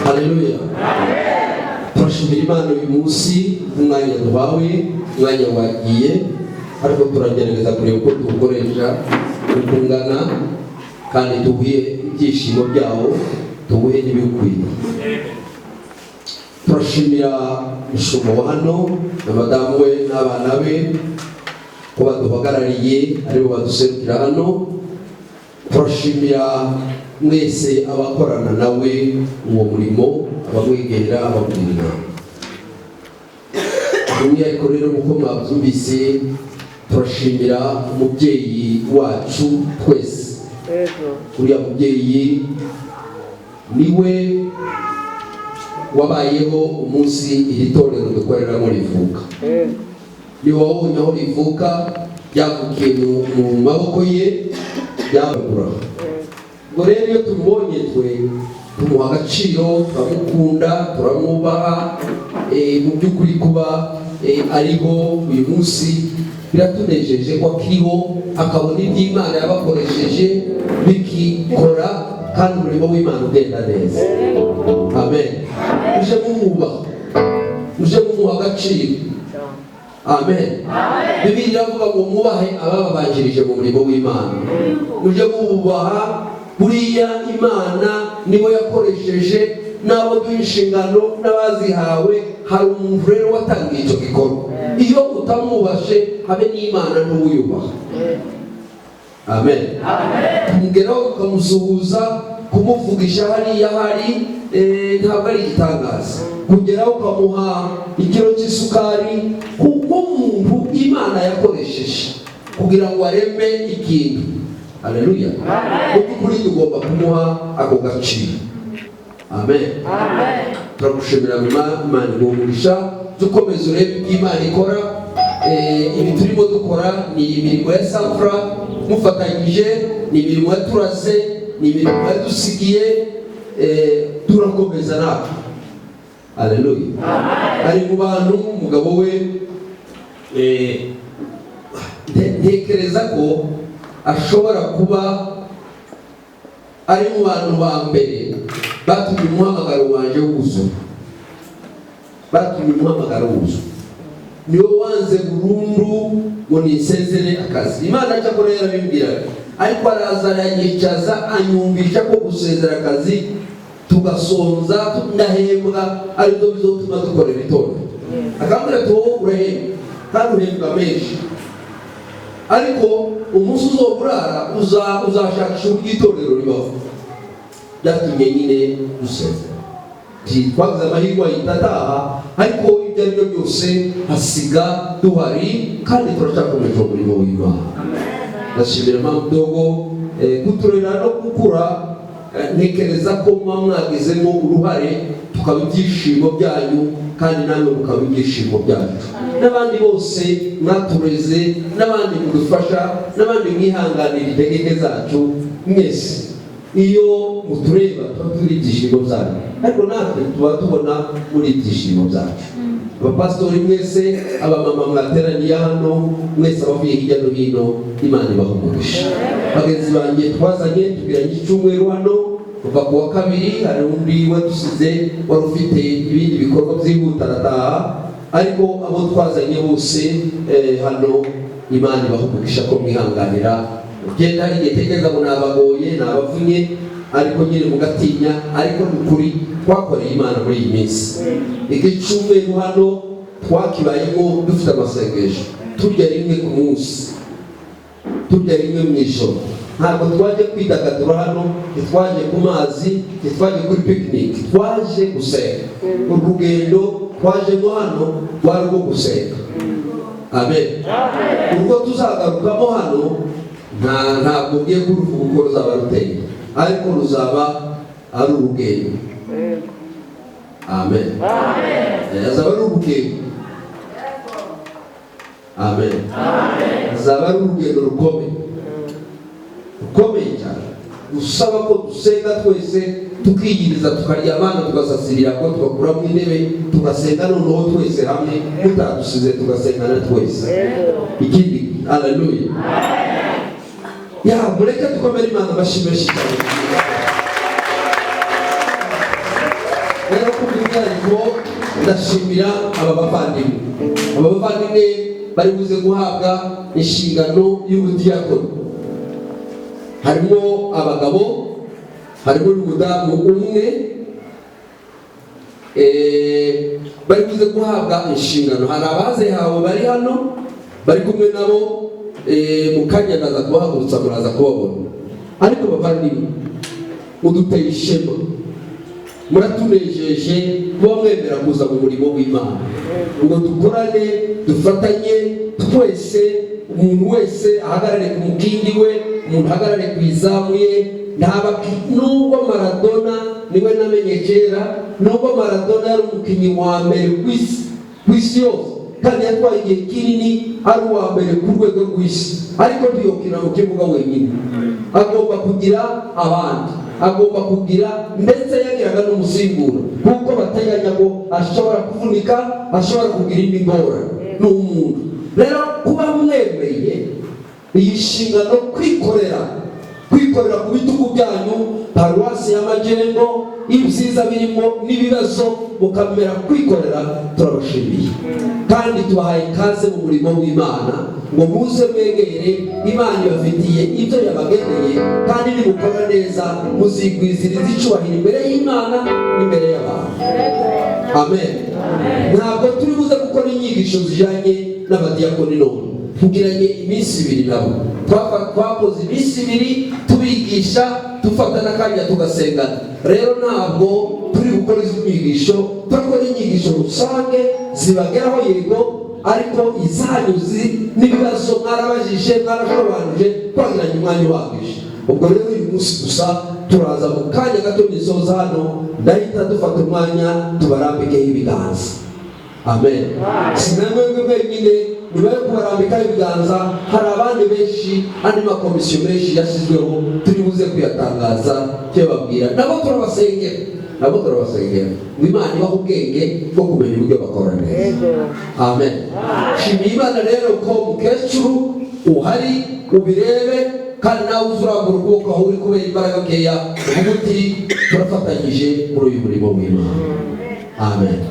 Haleluya! Turashimira Imana uyu munsi, umwanya duhawe. Umwanya wagiye, ariko turagerageza kureba uko tuwukoresha, uko ungana, kandi tuwuhe ibyishimo byawo, tuwuhe n'ibikwiye. Turashimira umushumba wa hano na madamu we n'abana be ko baduhagarariye, aribo baduserukira hano. Turashimira mwese abakorana nawe uwo murimo, abamwegera, abamugira inama. By'umwihariko rero, nk'uko mwabyumvise, turashimira umubyeyi wacu twese. Uriya mubyeyi niwe wabayeho umunsi iri torero dukoreramo rivuka. Niwe wabonye aho rivuka, ryavukiye mu maboko ye, ryagura. Ubwo rero iyo tumubonye, twe tumuha agaciro, turamukunda, turamwubaha. Mu by'ukuri kuba ariho uyu munsi biratunejeje, ko akiriho, akabona iby'Imana yabakoresheje bikikora kandi umurimo w'Imana ugenda neza. Amen. Muje mumwubaha, muje mumuha agaciro. Amen. Bibiliya iravuga ngo mwubahe abababanjirije mu murimo w'Imana. Mujye mububaha. Buriya Imana nibo yakoresheje, n'abo duha inshingano n'abazihawe. Hari umuntu rero watangiye icyo gikorwa. Iyo utamwubashe, habe n'Imana ntuwuyubaha. Amen. Kumugeraho ukamusuhuza, kumuvugisha hariya hari, ntabwo ari igitangaza. Kugeraho ukamuha ikiro cy'isukari nk'umuntu Imana yakoresheje kugira ngo areme ikintu. Haleluya! Mu by'ukuri tugomba kumuha ako gaciro. Amen. Turagushimira mama, Imana iguhe umugisha. Dukomeze urebe ibyo Imana ikora. Ibi turimo dukora ni imirimo ya Safra mufatanyije, ni imirimo yaturaze, ni imirimo yadusigiye. Turakomeza natwe. Haleluya! Ari mu bantu, umugabo we, ntekereza ko ashobora kuba ari mu bantu ba mbere batumye umuhamagaro wanje wuzura, batumye umuhamagaro wuzura. Niwe wanze burundu ngo nisezere akazi. Imana cyakora yarabimbwiraga, ariko araza aranyicaza, anyumvisha ko gusezera akazi tugasonza ndahembwa aribyo bizotuma dukorera itorero. Akambwira ati: "Wowe urahembwa kandi uhembwa menshi, ariko umunsi uzoba urara uzashakisha uburyo itorero ribaho." Byatumye nyine dusezera. Twagize amahirwe ahita ataha, ariko ibyo ari byo byose hasiga duhari kandi turacyakomeje umurimo w'Imana. Ndashimira mama dogo kuturera no gukura. Ntekereza ko muba mwagizemo uruhare, tukaba ibyishimo byanyu kandi namwe mukaba ibyishimo byacu, n'abandi bose mwatureze, n'abandi mudufasha, n'abandi mwihanganira intege nke zacu. Mwese iyo mutureba tuba turi ibyishimo byanyu, ariko natwe tuba tubona muri ibyishimo byacu. Abapasitori mwese, abamama mwateraniye hano mwese, abavuye hirya no hino, Imana ibaha umugisha. Bagenzi banjye twazanye, tugiranye icyumweru hano kuva ku wa kabiri. Hari undi wadusize wari ufite ibindi bikorwa byihuta, arataha, ariko abo twazanye bose hano, Imana ibaha umugisha ko mwihanganira. Ugenda hari igihe tekereza ngo nabagoye, nabavunye, ariko nyine mugatinya. Ariko ni ukuri twakoreye Imana muri iyi minsi. Iki cyumweru hano twakibayemo dufite amasengesho, turya rimwe ku munsi, turya rimwe mu ijoro. Ntabwo twaje kwidagadura hano, ntitwaje ku mazi, ntitwaje kuri picnic, twaje gusenga. Urugendo twajemo hano rwari urwo gusenga. Amen. Urwo tuzagarukamo hano ntabwo ngiye kuruvuga uko ruzaba ruteye, ariko ruzaba ari urugendo. Amen. Azaba ari urugendo. Amen. Azaba ari urugendo rukomeye, rukomeye cyane, usaba ko dusenga twese, tukiyiriza, tukaryamana, tugasasira ko tugakuramo intebe, tugasenga noneho twese hamwe, mutadusize, tugasengana twese. Ikindi, haleluya! Ya, mureke dukomere Imana amashyi menshi cyane. Rero kubw'umwihariko ndashimira aba bavandimwe, aba bavandimwe bari buze guhabwa inshingano y'ubudiyakoni. Harimo abagabo, harimo n'umudamu umwe, bari buze guhabwa inshingano. Hari abazihawe bari hano, bari kumwe nabo, mu kanya ndaza kubahagurutsa, muraza kubabona. Ariko bavandimwe, muduteye ishema, muratunejeje kuba mwemera kuza mu murimo w'Imana ngo dukorane, dufatanye twese. Umuntu wese ahagarare ku mukingi we, umuntu ahagarare ku izamu ye. Ntaba nubwo Maradona, niwe namenye kera, nubwo Maradona yari umukinnyi wa mbere ku isi yose, kandi yatwaye igihe kinini ari uwa mbere ku rwego rw'isi, ariko ntiyokina mu kibuga wenyine. Agomba kugira abandi, agomba kugira, ndetse yagiraga n'umusimbura, kuko bateganya ko ashobora kuvunika, ashobora kugira indi ngorane. Ni umuntu. Rero kuba mwemeye iyi nshingano, kwikorera ku bitugu byanyu paruwasi y'Amajengo, ibyiza birimo n'ibibazo mukamera kwikorera, turabashimiye kandi tubahaye ikaze mu murimo w'Imana ngo muze mwegere Imana. Ibafitiye ibyo yabageneye, kandi nimukora neza muzigwiziriza icyubahiro imbere y'Imana n'imbere y'abantu. Amen. Ntabwo turi buze gukora inyigisho zijyanye n'abadiyakoni none. Tugiranye iminsi 2 nabo, twakoze iminsi 2 tubigisha, dufata n'akanya tugasengana. Rero ntabwo turi gukora izi nyigisho. Turakora inyigisho rusange zibageraho, yego, ariko izanyu n'ibibazo mwarabajije, mwarashobanuje, twagiranye umwanya uhagije. Ubwo rero uyu munsi gusa turaza mu kanya gato, nisoza hano ndahita dufata umwanya tubarambikeho ibiganza. Amen. Si na mwebwe mwenyine nyuma yo kubarambikaho ibiganza, hari abandi benshi, andi makomisiyo menshi yashyizweho, turi buze kuyatangaza tuyababwira. Nabo turabasengera, nabo turabasengera ngo Imana ibahe ubwenge bwo kumenya uburyo bakora neza. Amen. Shimiye Imana rero ko mukecuru uhari, ubirebe, kandi nawe uzi urambura ukuboko aho uri kubera imbaraga nkeya, uvuga uti turafatanyije muri uyu murimo w'Imana. Amen.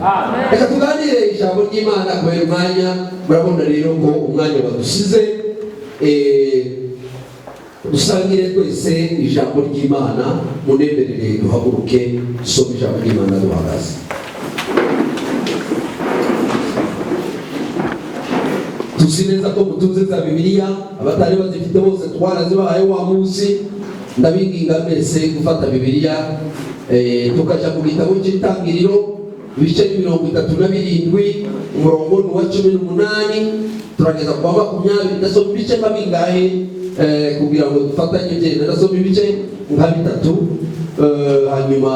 Reka tuganire ijambo ry'Imana kubera umwanya. Murabona rero ko umwanya wadusize. Dusangire twese ijambo ry'Imana. Munemerere duhaguruke, dusome ijambo ry'Imana duhagaze. Tuzi neza ko mutunze za Bibiliya, abatari bazifite bose twarazibahaye wa munsi. Ndabinginga mwese gufata Bibiliya, tukaja mu gitabo cy'Itangiriro, ibice 37, umurongo ni uwa 18, turageza ku wa 20. Ndasoma ibice nka bingahe kugira ngo dufatanye byenda? Ndasoma ibice nka bitatu, hanyuma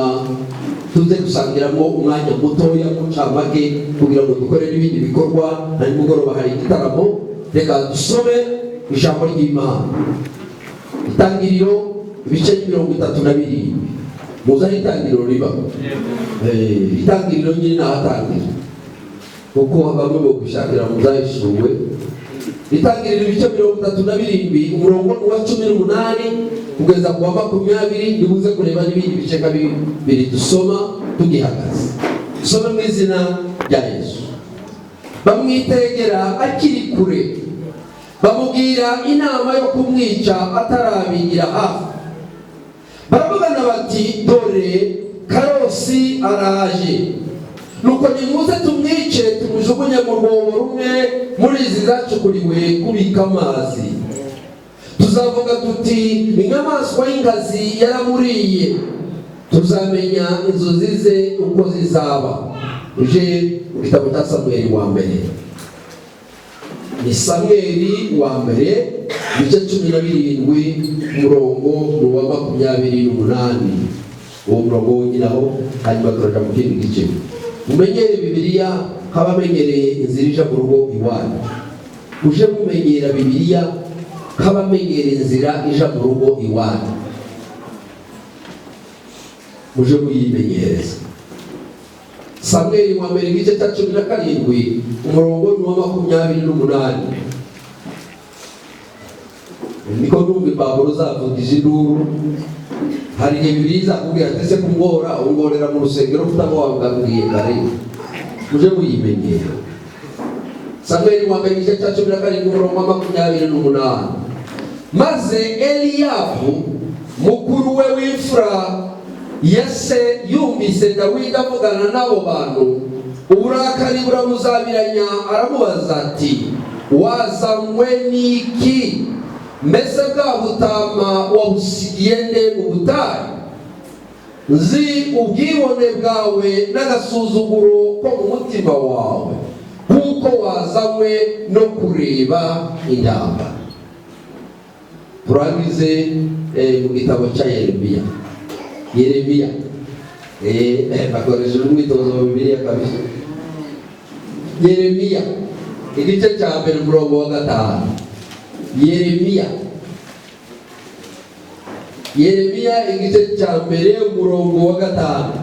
tuze gusangiramo umwanya mutoya mucamake kugira ngo dukore n'ibindi bikorwa. Na nimugoroba hari igitaramo. Reka dusome ijambo ry'Imana, Itangiriro ibice 37. Muzi aho Itangiriro riba? Itangiriro nyine ni ahatangira, kuko bamwe bo gushakira mu Byahishuwe. Itangiriro ibice 37, umurongo ni uwa 18 kugeza ku wa 20. Nibuze kureba n'ibindi bice nka bibiri dusoma tugihagaze. Dusome mu izina rya Yesu. Bamwitegera akiri kure, bamubwira inama yo kumwica atarabigira hafi. Baravugana bati: "Dore Karosi araje, nuko nimuze tumwice, tumujugunye mu rwobo rumwe muri izi zacukuriwe kubika amazi. Tuzavuga tuti inyamaswa y'inkazi yaramuriye, tuzamenya inzozi ze uko zizaba." Uje mu gitabo cya Samweli wa mbere, ni Samweli wa mbere ibice 17, umurongo ni uwa 28. Uwo murongo wongeraho, hanyuma turaja mu kindi gice. Mumenyere Bibiliya nk'abamenyereye inzira ija mu rugo iwanyu. Uje mumenyera Bibiliya nk'abamenyera inzira ija mu rugo iwanyu, muje muyimenyereza. Samweli wa mbere igice cya 17, umurongo ni uwa 28. Niko ndumva impapuro zavugije induru. Hari igihe Bibiliya izakubwira ati: "Ese kungora ungorera mu rusengero utaba wabwabwiye kare?" Muje muyimenyera. Samweli wa mbere, igice cya 17, umurongo wa 28: "Maze Eliyabu mukuru we w'imfura Yese yumvise Dawidi avugana n'abo bantu, uburakari buramuzabiranya, aramubaza ati: 'Wazanywe n'iki? Mbese bwa butama wabusigiye nde mu butayu? Nzi ubwibone bwawe n'agasuzuguro ko mu mutima wawe, kuko wazanywe no kureba intambara.'" Turangize mu gitabo cya Yeremiya. Yeremiya, bakoresheje umwitozo wa Bibiliya kabisa. Yeremiya igice cya 1, umurongo wa 5. Yeremiya, Yeremiya igice cya 1, umurongo wa 5.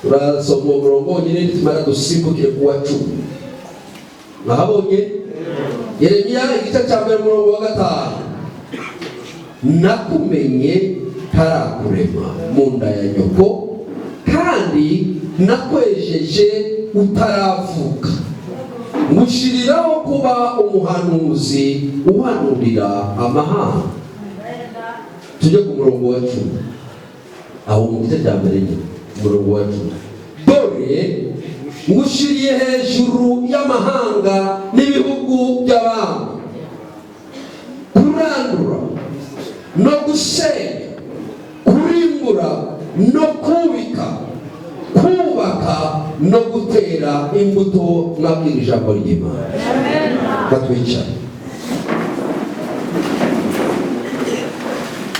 Turasoma uwo murongo wonyine, nitumara dusimbukire ku wa 10. Mwahabonye? Yeremiya igice cya 1, umurongo wa 5: "Nakumenye ntarakurema mu nda ya nyoko, kandi nakwejeje utaravuka, ngushiriraho kuba umuhanuzi uhanurira amahanga." Tujye ku murongo wa 10, aho mu gice cya 1 nyine, umurongo wa 10: "Dore ngushiriye hejuru y'amahanga n'ibihugu by'abami, kurandura no gusenya, kurimbura no kubika, kubaka no gutera imbuto." Mwabwira ijambo ry'Imana, batwicara.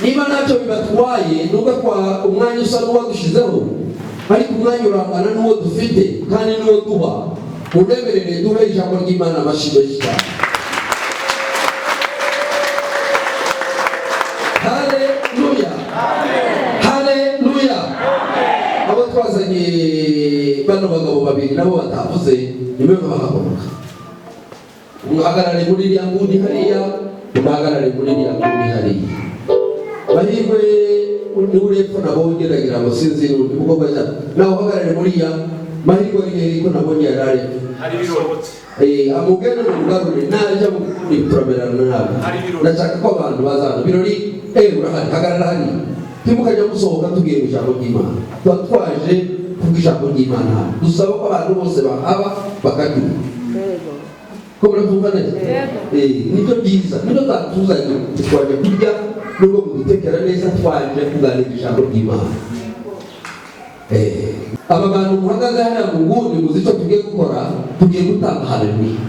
Niba ntacyo bibatwaye, nubwo twa umwanya usa n'uwadushizeho, ariko umwanya urangana n'uwo dufite kandi n'uwo duha. Munemerere duhe ijambo ry'Imana amashyi menshi cyane. Haleluya, haleluya! Abo twazanye, bano bagabo babiri nabo batavuze, nimwe bahaguruka. Umwe ahagarare muri iriya nguni hariya, undi ahagarare muri iriya nguni hariya. Mahirwe ni uri epfo nabonye, ndagira ngo sinzi n'undi mukobwa cyane nawe uhagarare muri ya Mahirwe ari hehe, ko nabonye yari ari epfo? Hari ibirori. Amugende mumugarure, najya mu gikundi turamerana nabi. Hari ibirori. Ndashaka ko abantu baza hano. Birori, urahari, hagarara hariya. Ntimukajya musohoka tugiye mu ijambo ry'Imana. Tuba twaje kuvuga ijambo ry'Imana hano, dusaba ko abantu bose bahaba bakaryumva. Ko murabyumva neza? Nibyo byiza, nibyo byatuzanye. Twaje kurya nubwo mudutekera neza, twaje kuganira ijambo ry'Imana. Aba bantu muhagaze hariya mu nguni, muzi icyo tugiye gukora? Tugiye gutanga haleluya.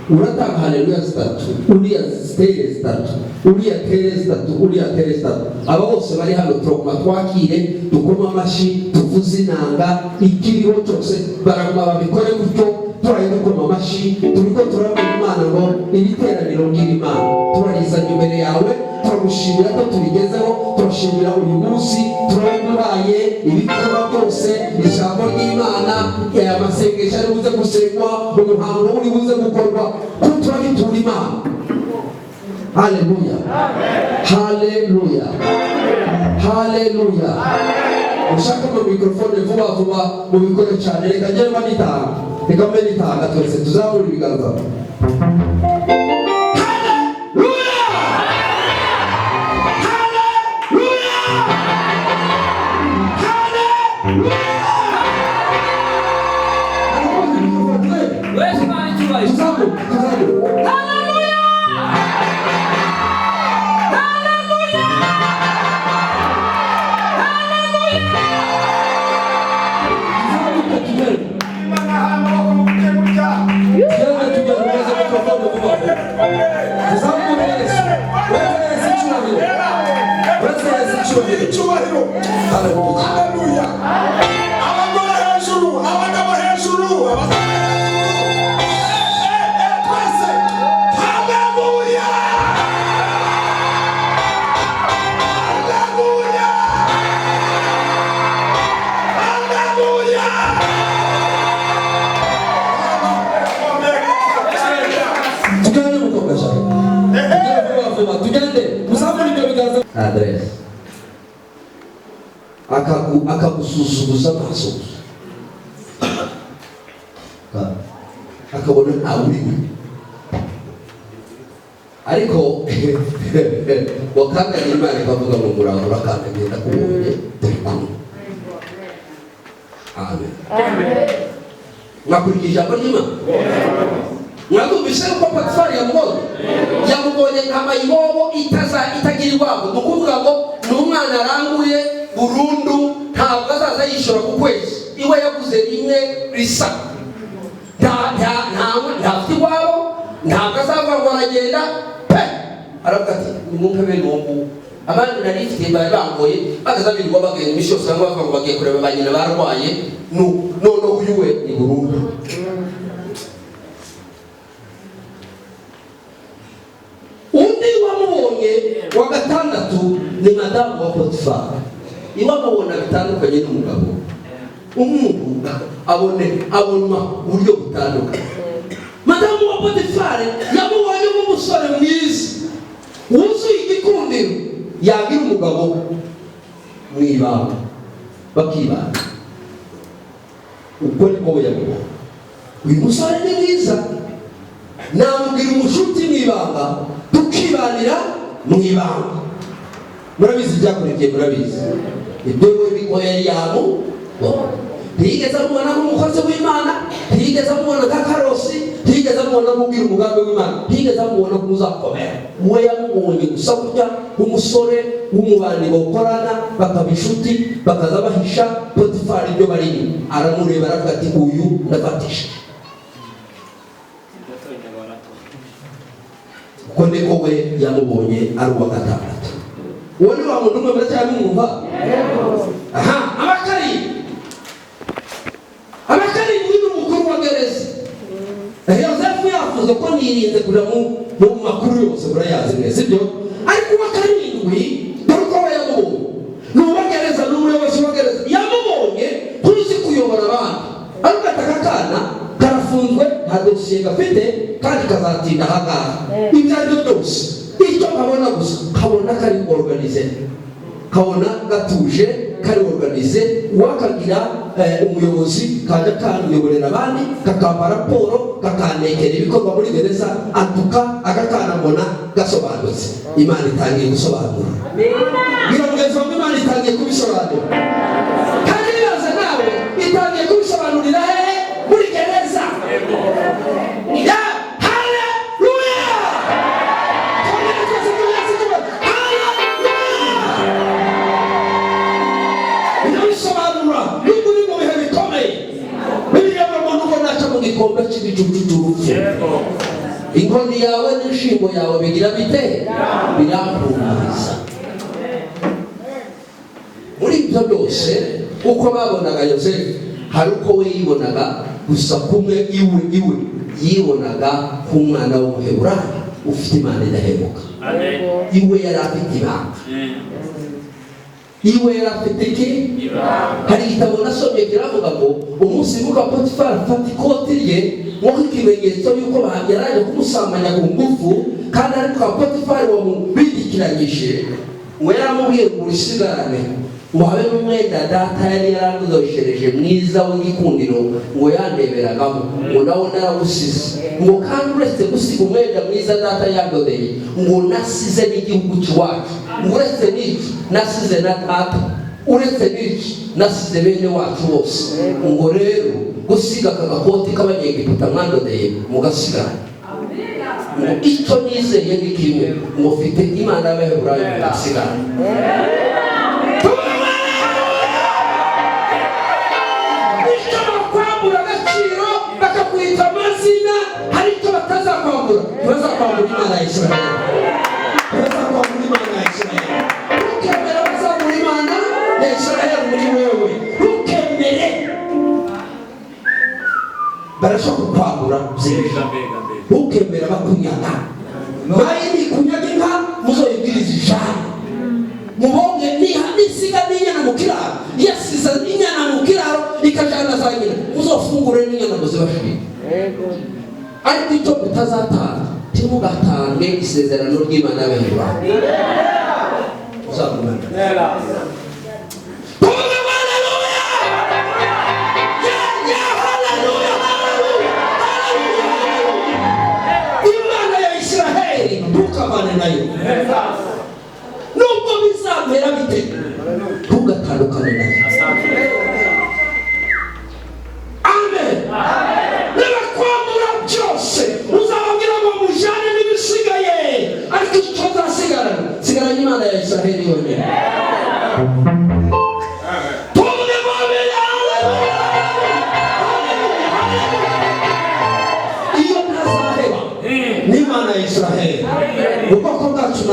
Uratanga haleluya zitatu, uriya zitere zitatu, uriya tere zitatu, uriya tere zitatu. Aba bose bari hano turaguma twakire, dukome amashyi, tuvuze inanga, ikiriho cyose baraguma babikore gutyo. Turaye dukoma amashyi, turiko turabwira Imana ngo iri teraniro ry'Imana turarizanye imbere yawe, turagushimira ko turigezeho, turashimira uyu munsi, turaguhaye ibikorwa byose, ijambo ry'Imana, aya masengesho ari buze gusengwa, umuhango uri buze gukorwa, ko turabitura Imana. Haleluya, haleluya, haleluya! Ushaka mu mikrofone vuba vuba, mubikore cyane. Reka njye mba nitanga, reka mbe nitanga, twese tuzamura ibiganza. Haleluya, haleluya, haleluya! Wese Imana icyubahiro. Tuzamuke, tuzamuke. Haleluya! Haleluya! Haleluya! Tuzamuke tugere. Imana aha amaboko mufite gutya. Tugende, tugende, mubaze mikrofone vuba vuba. Tuzamure Yesu. Wese Yesu icyubahiro. Wese Yesu icyubahiro. Icyubahiro. Haleluya. Haleluya! Abagore hejuru, abagabo hejuru, abasore hejuru. Twese haleluya, haleluya, haleluya! Tugende, mukobwa shaka. Tugende vuba vuba. Tugende. Muzamure ibyo biganza. Andre. Akagusuzuguza amaso gusa, akabona ntawe uriwe. Ariko wakandagira Imana ikavuga ngo muraho, urakandagira, ndakubonye, turi kumwe. Amen. Mwakurikiye ijambo ry'Imana? Mwakumvise uko Potifari yamubonye? Yamubonye nka mayibobo itaza itagira iwabo. Ni ukuvuga ngo ni umwana aranguye burundu, ntabwo azaza yishyura ku kwezi. Iwe yaguze rimwe risa, ntafite iwabo, ntabwo azavuga ngo aragenda pe. Aravuga ati: "Nimwumve bene uwo nguwo, abandi nari mfite bari bangoye, bakaza birirwa bagenda iminsi yose, bamwe bavuga ngo bagiye kureba ba nyina barwaye. Noneho uyu we ni burundu." Undi wamubonye wa gatandatu ni madamu wa Potifari. Iwe amubona bitandukanye n'umugabo. Umuntu abone abonwa uburyo butandukanye. Madamu wa Potifari yamubonye nk'umusore mwiza wuzuye igikundiro, yagira umugabo mu ibanga bakibana. Ubwo niko we yamubonye: uyu musore ni mwiza, namubwira umushuti mu ibanga, tukibanira mu ibanga. Murabizi ibyakurikiye, murabizi ibyo. We niko yari yamubonye. Ntiyigeze amubona nk'umukozi w'Imana, ntiyigeze amubona nka Karosi, ntiyigeze amubona nk'ubwira umugambi w'Imana, ntiyigeze amubona nk'uzakomera. We yamubonye gusa gutya nk'umusore w'umubandi bakorana, bakaba inshuti, bakaza bahisha Potifari ibyo barimo. Aramureba, aravuga ati: "Uyu ndafatisha." Uko niko we yamubonye, ari uwa gatandatu. Uwo ni wa muntu umwe. Muracyamwumva? Aha, abakarindwi ni umukuru wa gereza. Yosefu yavuze ko nirinze kuja mu makuru yose, murayazi mwese sibyo? Ariko uwa karindwi, dore uko we yamubonye: ni uwa gereza, ni umuyobozi wa gereza. Yamubonye nkuzi kuyobora abandi, ariko ati: "Aka kana karafunzwe, nta dosiye gafite, kandi kazatinda ahangaha. Ibyo ari byo byose, icyo nkabona gusa, kabona kari organisé, kabona gatuje, kari organisé. Uwakagira umuyobozi, kajya kanyoborera abandi, kakampa raporo, kakantekera ibikorwa muri gereza. Atuka aka kana mbona gasobanutse." Imana itangiye gusobanura. Bwira mugenzi wawe: "Imana itangiye kubisobanura." Kandi bibaza nawe, itangiye kubisobanurira hehe? Muri gereza ya. Haleluya! Twongere twese tuyazi tuba haleluya. Irabisobanura nubwo uri mu bihe bikomeye. Bibiliya ngo nubwo naca mu gikombe cy'igicucu cy'urupfu, inkoni yawe n'inshimbo yawe bigira bite? Birampumuriza. Muri ibyo byose, uko babonaga Yosefu, hari uko we yibonaga gusa kumwe. Iwe yibonaga nk'umwana w'Umuheburayo ufite Imana idahemuka. Iwe yari afite ibanga. Iwe yari afite iki? Hari igitabo nasomye kiravuga ngo umunsi muka Potifari afata ikoti rye nk'ikimenyetso y'uko yaraje kumusambanya ku ngufu, kandi ariko Potifari wamubindikiranyije, ngo yaramubwiye ngo urisigarane, ngo habe n'umwenda data yari yarandodoshereje mwiza w'igikundiro, ngo yandeberagamo, ngo nawo narawusize, ngo kandi uretse gusiga umwenda mwiza data yandodeye, ngo nasize n'igihugu cy'iwacu, ngo uretse n'icyo nasize na data, uretse n'iki nasize bene wacu bose, ngo rero gusiga aka gakoti k'Abanyegiputa mwandodeye mugasigarana, ngo icyo nizeye ni kimwe, ngo mfite Imana y'Abaheburayo, mugasigarana. Icyo bakwambura agaciro, bakakwita amazina, hari icyo batazakwambura. Ntibazakwambura Imana ya Israheli, ntibazakwambura Imana ya Israheli. Ntukemere bazamura Imana ya Israheli muri wewe, ntukemere. Barashobora kukwambura byinshi, ntukemere bakunyaga. Mayi nikunyaga inka, muzoyibwiriza ijana mubonge. Niha nisiga n'inyana mu kiraro, yasize inyana mu kiraro ikajana za nyina, muzofungure n'inyana muzibashire. Ariko icyo mutazatanga, ntimugatange isezerano ry'Imana y'Abaheburayo. Uzagumana. Tuvuge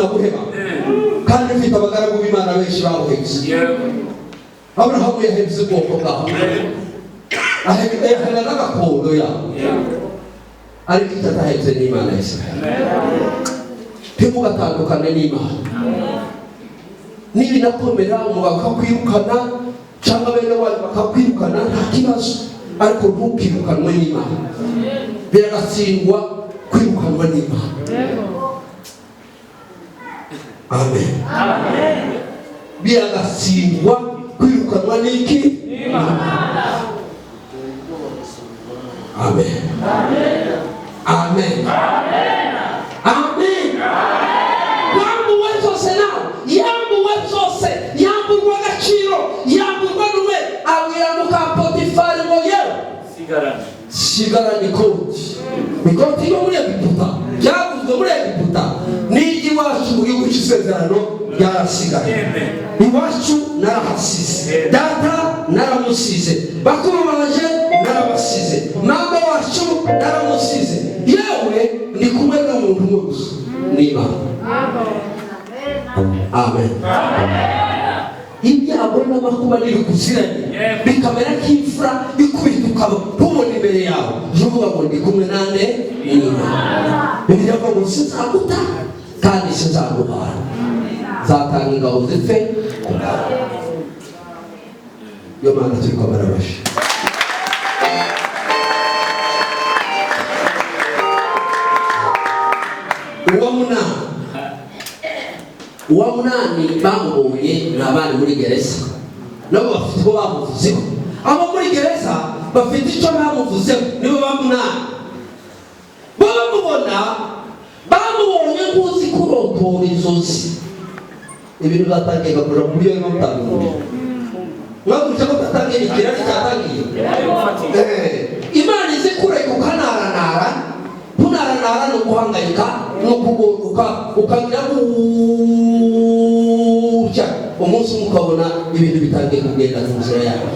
Sinaguheba kandi mfite abagaragu b'Imana benshi babuhebye. Aburahamu yahebye ubwoko bwawe, ahebera n'agakondo yawe, ariko icyo atahebye ni Imana ya Isirayeli. Ntimugatandukane n'Imana. Nibinakomera umugabo akakwirukana cyangwa bene wanyu bakakwirukana, nta kibazo, ariko ntukirukanwe n'Imana. Biragatsindwa kwirukanwa n'Imana. Amen. Biragatsindwa kwirukanwa n'iki? Amen. Amen. Amen. Yambuwe zose nawe, yambuwe zose, yamburwa agaciro, yamburwa n'umwe, abwira muka Potifari ngo yewe sigarana ikoti. Ikoti yo muri Egiputa, ryaguzwe muri Egiputa, n'iry'iwacu mu gihugu cy'isezerano ryarasigaye. Iwacu narahasize, data naramusize, bakuru banje narabasize, mama wacu naramusize, yewe ndi kumwe n'umuntu umwe gusa, n'Imana. Amen. Ibyago n'amakuba n'ibikuziranye bikamera nk'imfura ikubita ukaba ntubone imbere yawe, uje uvuga ngo ndi kumwe nande? N'Imana. Bibiliya ivuga ngo sinzaguta kandi sinzaguhara, nzatanga ingabo zipfe ku bwawe. Iyo Mana turi kwamara amashyi. Uwa munani bamubonye ni abari muri gereza, nabo bafite uko bamuvuzeho. Abo muri gereza bafite icyo bamuvuzeho, nibo ba munani. Bo bamubona, bamubonye nk'uzi kurotora inzozi. Ibintu byatangiye bakora mu buryo barimo gutanga umuriro. Mwagurutse ko byatangiye, ikirari cyatangiye. Imana izi kureka ukanaranara. Kunaranara ni uguhangayika, ni ukuguruka, ukagira gutya, umunsi umwe ukabona ibintu bitangiye kugenda mu nzira yawe.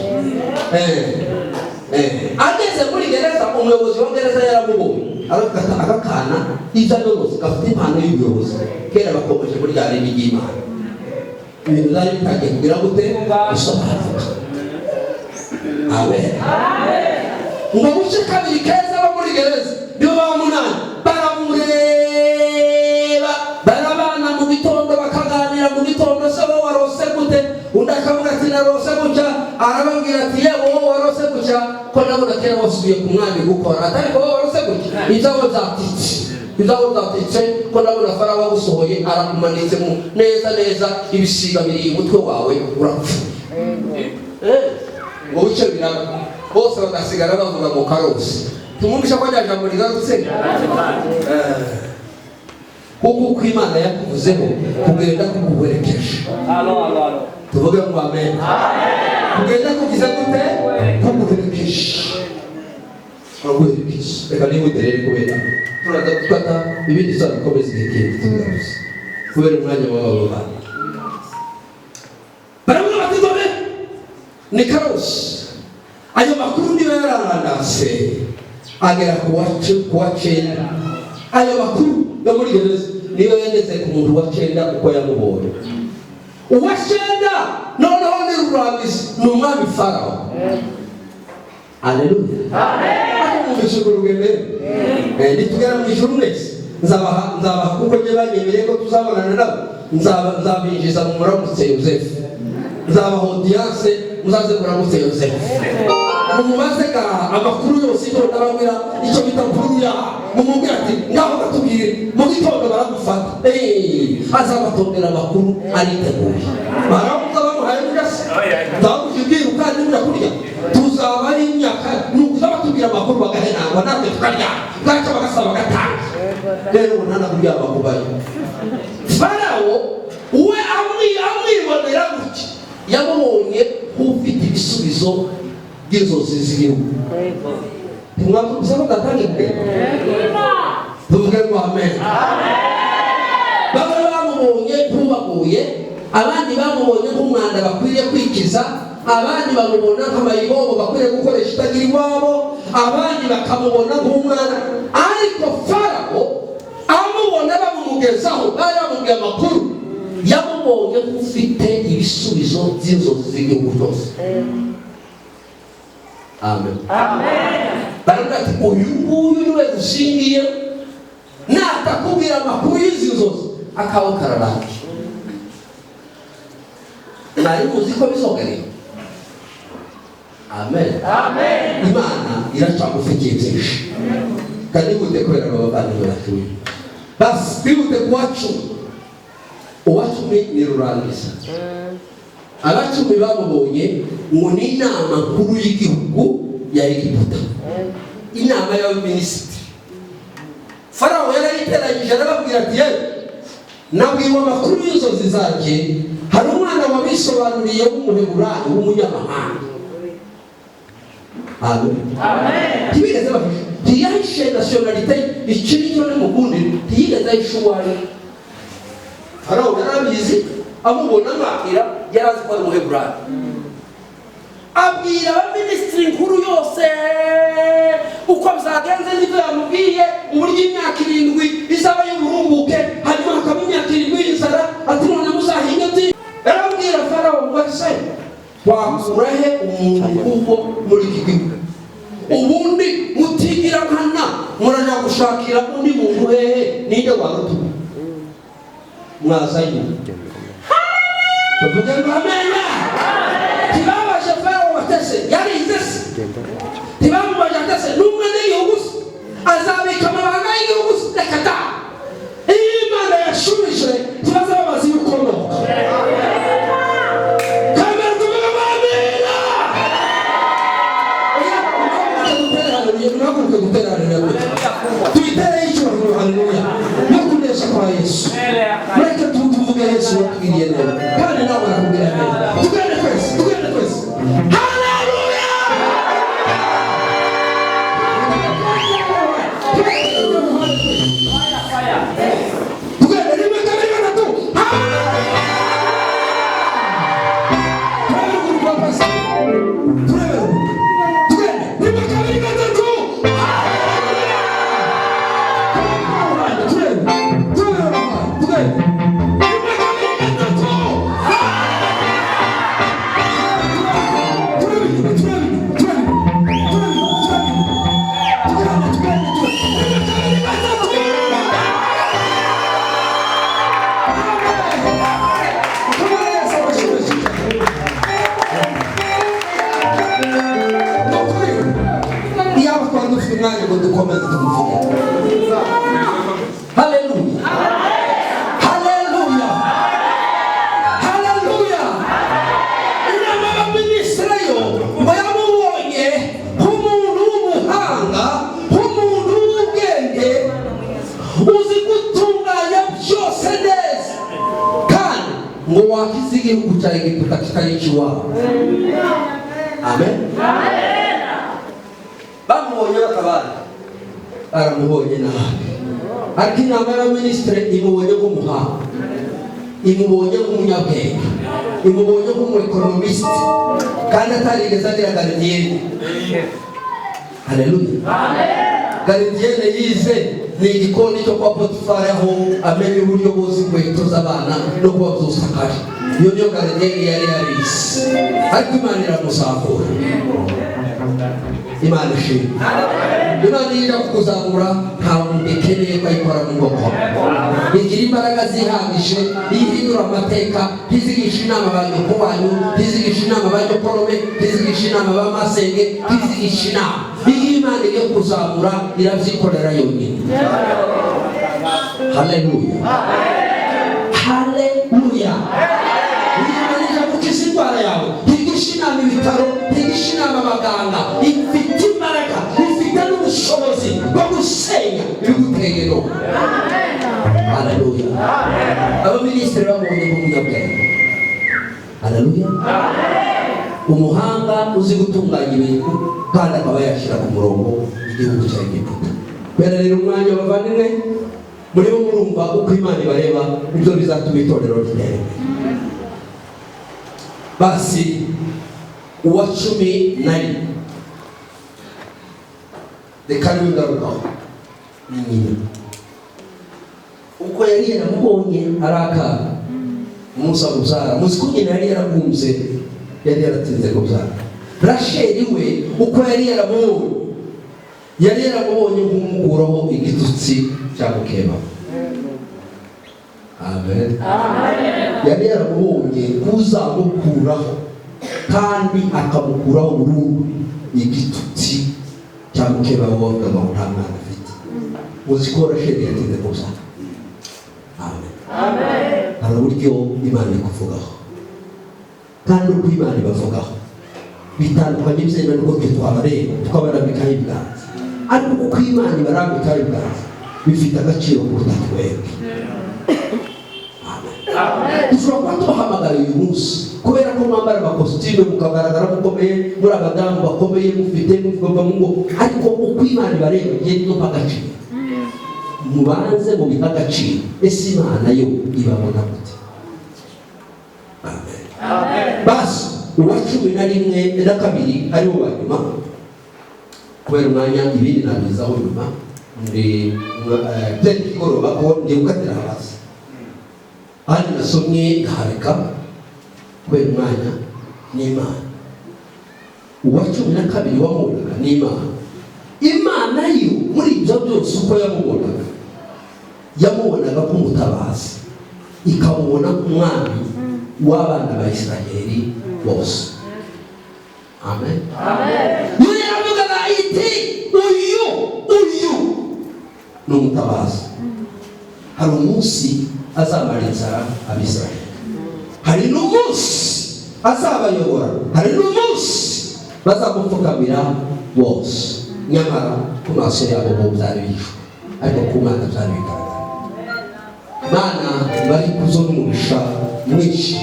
Ageze muri gereza, umuyobozi wa gereza yaramubonye, aravuga ati aka kana ibyo ayobozi gafite impano y'ubuyobozi. Kera bakomeje muri rya rindi ry'Imana, ibintu byari bitangiye kugira gute? Gusobanuka. Amen. Ngo buce kabiri keza bo muri gereza nibo ba munani baramureba, barabana mu gitondo, bakaganira mu gitondo. Se wowe warose gute? Undi akavuga ati narose gutya. Arababwira ati yewe wowe warose gutya, ko ndabona kera wasubiye ku mwami gukora, ati ariko wowe warose gutya, ibyabo byatitse, ibyabo byatitse, ko ndabona Farawo agusohoye arakumanitse mu neza neza, ibisiga biri umutwe wawe, urapfuye. Ngo buce biraba, bose bagasigara bavuga ngo karose. Tumwumvisha ko rya jambo rigarutse, kuko uko Imana yakuvuzeho kugenda kuguherekeje. Tuvuge ngo amen. Kugenda kugize gute? Kuguherekeje, kuguherekeje. Reka nihute rero, kubera turaza gufata ibindi tuzabikomeza igihe kindi tubigarutse, kubera umwanya w'aba bana. Baravuga bati dore ni karosi. Ayo makuru niyo yararandase agera ku wa cyenda. Ayo makuru yo muri gereza niyo yageze ku muntu wa cyenda uko yamubonye. Uwa cyenda noneho ni rurangiza, ni umwami Farawo. Aleluya. Aho mwumvise urwo rugendo, nitugera mu ijuru mwese nzabaha, kuko njye banyemereye ko tuzabonana nabo, nzabinjiza mu muramutse Yozefu, nzabaha audience, muzaze muramutse Yozefu, mumubaze ga amakuru yose. Icyo ndababwira, icyo bita puruya, mumubwira ati ngaho batubwire mu gitondo baragufata. Azabatondera amakuru ariteguye. Baramuza bamuhaye mugasi ndabuje ubwiru kandi mujya kurya tuzaba ari imyaka, ni ukuza batubwira amakuru bagahenangwa, natwe tukarya, bwacya bagasaba bagatanga. Rero ubu nta nakuryama kubayo. Farawo we amwibonera gutya, yamubonye nk'ufite ibisubizo by'inzozi z'igihugu. Ntimwakumvise ko gatangiye kugenda? Tuvuge ngo amen. Bamwe bamubonye nk'ubaguye, abandi bamubonye nk'umwanda bakwiriye kwikiza, abandi bamubona nk'amayibobo bakwiriye gukoresha itagira iwabo, abandi bakamubona nk'umwana. Ariko Farawo amubona bamumuzaniye Babimugezaho, bari bamubwiye amakuru, yamubonye ko ufite ibisubizo by'inzozi z'igihugu cyose. Amen. Baravuga ati: "Uyu nguyu niwe dushingiye, natakubwira amakuru y'izi nzozi, akaba kararangiye." Mwari muzi ko bizogereye. Amen. Imana iracyagufitiye byinshi. Kandi nihute kubera aba bavandimwe bacu. Basi twihute ku wa 10. Uwa 10 ni rurangiza. Abacumi bamubonye ngo ni inama nkuru y'igihugu ya Egiputa, inama y'abaminisitiri. Farawo yarayiteranyije, arababwira ati: "Yewe, nabwiwe amakuru y'inzozi zanjye. Hari umwana wabisobanuriye w'Umuheburayo w'umunyamahanga." Amen. Ntibigeze bahisha, ntiyahishe nationalité. Iki nicyo n'umukundi, ntiyigeze ahisha uwo ari. Farawo yarabizi, amubona amwakira, yari azi ko ari Umuheburayo. Abwira abaminisitiri nkuru yose uko byagenze n'ibyo yamubwiye, uburyo imyaka 7 izaba y'uburumbuke, hanyuma hakaba imyaka 7 y'inzara. Ati: "None muzahinga byinshi." Yarabwira Farawo ngo: "Ese wakura he umuntu nk'uwo muri iki gihugu? Ubundi mutigira nkana, murajya gushakira undi muntu hehe? Ninde warutuwe mwazanye?" Tuvuge ngo amena. Ntibabaje Farawo batese yarize se, ntibamubaje atese n'umwe n'igihugu se, azabika amabanga y'igihugu se? Reka da! Iyo Imana yashubije, ntibaza babaza iyo ukomoka. Kamera, tuvuge ngo amena. Muhaguruke dutere haleluya, tuyitere icyubahiro. Haleluya no kunesha kwa Yesu. Mureke tuvuge Yesu watugiriye neza, kandi nawe arakubwira neza. Tugende twese, tugende twese. Haleluya! Tugende, rimwe, kabiri, gatatu. Haleluya! Turebe ruguru kwa pastor, turebe ruguru. Tugende, rimwe, kabiri, gatatu. Haleluya! Turebe, turebe, tugende, rimwe, kabiri, gatatu. Turebe inyuma, turebe inyuma, turebe inyuma, turebe inyuma, turebe inyuma. Tugende, tugende, tugende, rimwe, kabiri, gatatu. Amen. Tugende, Yesu abashimishije. Ni ukuri, iyaba twari dufite umwanya ngo dukomeze tumuvuge. Haleluya, haleluya, haleluya! Inama y'abaminisitiri yo ngo yamubonye nk'umuntu w'umuhanga, nk'umuntu w'ubwenge, uzi gutunganya byose neza, kandi ngo wakiza igihugu cya Egiputa kitari icy'iwabo. Amen. Bamubonye batabara, baramubonye nabi, ariko inama y'abaminisitiri imubonye nk'umuhanga, imubonye nk'umunyabwenge, imubonye nk'umuekonomisite, kandi atarigeze agira gardienne. Haleluya! Gardienne yize ni igikoni cyo kwa Potifari, aho amenya uburyo boza inkweto z'abana no kuba byosakaje. Iyo niyo gardienne yari yarize, ariko Imana iramuzamura. Imana ishimwe. Imana iyo ijya kukuzamura, nta muntu ikeneye ko ayikora mu nkokora. Igira imbaraga zihagije. Iyo ihindura amateka, ntizigisha inama ba nyoko wanyu, ntizigisha inama ba nyokorome, ntizigisha inama ba masenge, ntizigisha inama. Iyo Imana igiye kuzamura, irabyikorera yonyine. Haleluya, haleluya! Iyo Imana ije gukiza indwara yawe, ntigisha inama ibitaro, ntigisha inama abaganga. Ifite imbaraga, ifite n'ubushobozi bwo gusenya ibiguteye none. Haleluya! Abaminisitiri bamubonye nk'umunyabwenge. Haleluya! Umuhanga uzi gutunganya ibintu, kandi akaba yashyira ku murongo igihugu cya Egiputa. Kubera rero umwanya, bavandimwe, murimo murumva uko Imana ibareba, nibyo bizatuma itorero ritera imbere. Basi uwa 11, reka niwe ngarukaho, ni nyina. Uko yari yaramubonye ari akana, umunsi amubyara, muzi ko nyina yari yaragunze, yari yaratinze kubyara. Rasheli we, uko yari yaramubonye, yari yaramubonye nk'umukuraho igitutsi cya mukeba. Amen. Yari yaramubonye kuzamukuraho, kandi akamukuraho burundu igitutsi cya mukeba we wavugaga ngo nta mwana afite. Muzi ko Rasheli yatinze kubyara. Amen. Hari uburyo Imana ikuvugaho, kandi uko Imana ibavugaho bitandukanye byemewe n'uko twe twabareba tukabarambikaho ibiganza, ariko uko Imana ibarambikaho ibiganza bifite agaciro kuruta twebwe. Amen. Dushobora kuba tubahamagara uyu munsi kubera ko mwambara amakositimu, mukagaragara mukomeye, muri abadamu bakomeye, mufite muvuga mu ngo, ariko uko Imana ibareba ngiye duha agaciro. Mubanze mubihe agaciro. Ese Imana yo ibabona gute? Amen. Basi uwa 11 na 2 ariwo wa nyuma, kubera umwanya ibindi nabizaho nyuma, ndi byari kigoroba ko ndi gukatira hasi ahandi nasomye nkahareka kubera umwanya. N'Imana, uwa 12 wamubonaga n'Imana, Imana yo muri ibyo byose uko yamubonaga, yamubonaga nk'umutabazi, ikamubona nk'umwami w'abana ba Isiraheli bose. Amen. Yo yaravugaga iti: Uyu ni umutabazi. Hari umunsi azamara inzara Abisiraheli, hari n'umunsi azabayobora, hari n'umunsi bazamupfukamira bose." Nyamara ku maso yabo bo byari bishwe, ariko ku Mana byari bigaragara. Mana bari kuzo n'umugisha mwinshi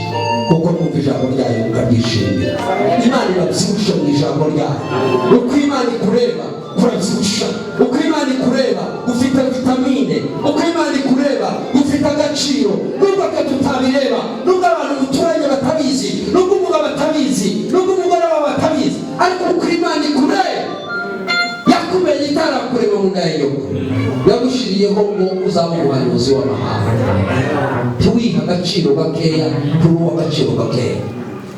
kuko mwumva ijambo ryayo mukaryishimira. Imana ibabyibusha mu ijambo ryayo. Uko Imana ikureba kurabyibusha, uko Imana ikureba ufite vitamine, uko Imana ikureba ufite agaciro, nubwo twe tutabireba, nubwo abantu muturanye batabizi, nubwo umugabo batabizi, nubwo umugore wawe batabizi, ariko uko Imana ikureba, yakumenye itarakurema mu nda ya nyoko, yagushyiriyeho ngo uzaba umuhanuzi w'amahanga. Ntiwihe agaciro gakeya, turi uw'agaciro gakeya.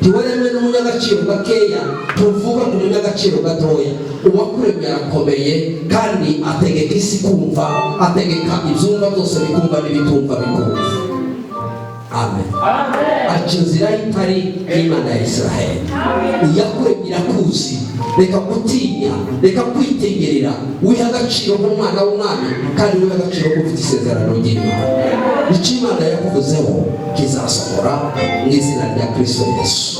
Ntiwaremwe n'umunyagaciro gakeya, tuvuga ku munyagaciro gatoya. Uwakuremye arakomeye, kandi ategeka isi kumva, ategeka ibyumva byose bikumva n'ibitumva bikumva. Amen. Aca inzira y'itari n'Imana ya Israheli. Iyakuremye irakuzi. Reka gutinya, reka kwitegerera, wiha agaciro nk'umwana w'umwami, kandi wiha agaciro ko ufite isezerano ry'Imana. Icyo Imana yakuvuzeho kizasohora mu izina rya Kristo Yesu.